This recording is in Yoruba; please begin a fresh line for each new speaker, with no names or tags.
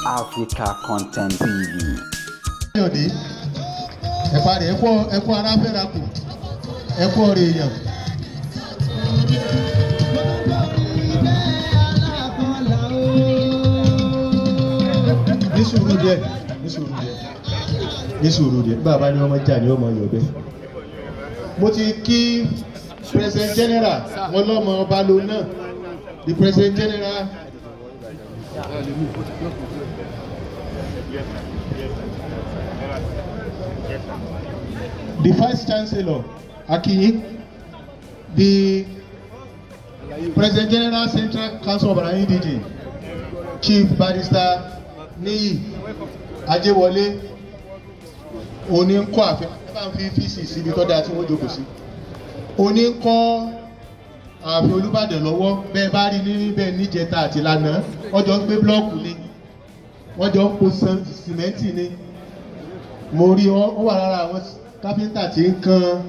Africa Content TV.
Káyọ̀dé ẹ̀pà rẹ̀ ẹ̀kọ́ ara fẹ́ra kù ẹ̀kọ́ rẹ̀ èèyàn. Ní sùúrù díẹ̀, ní sùúrù díẹ̀, ní sùúrù díẹ̀, bàbá ni wọ́n máa jà ní ọmọ Yorùbá. Mo ti kí President General wọn lọ́mọ ọba ló náà, the President General. The Vice Chancellor Akinyi, the President General Central Council of Indigene, Chief Barrister Niyi Ajewole, òní ń kọ́ àfẹ́ bá ń fi fíìsì síbi tó dáa tí wọ́n jókòó sí. Òní ń kọ́ ààfin Olúbàdàn lọ́wọ́, bẹ́ẹ̀ bá rí níbẹ̀ níjẹta àti lánàá, wọ́n jọ ń gbé búlọ́ọ̀kù ni, wọ́n jọ ń po sìmẹ́ǹtì ni. Mo rí wọn, ó wà lára àwọn káfíńtà tí ń kan.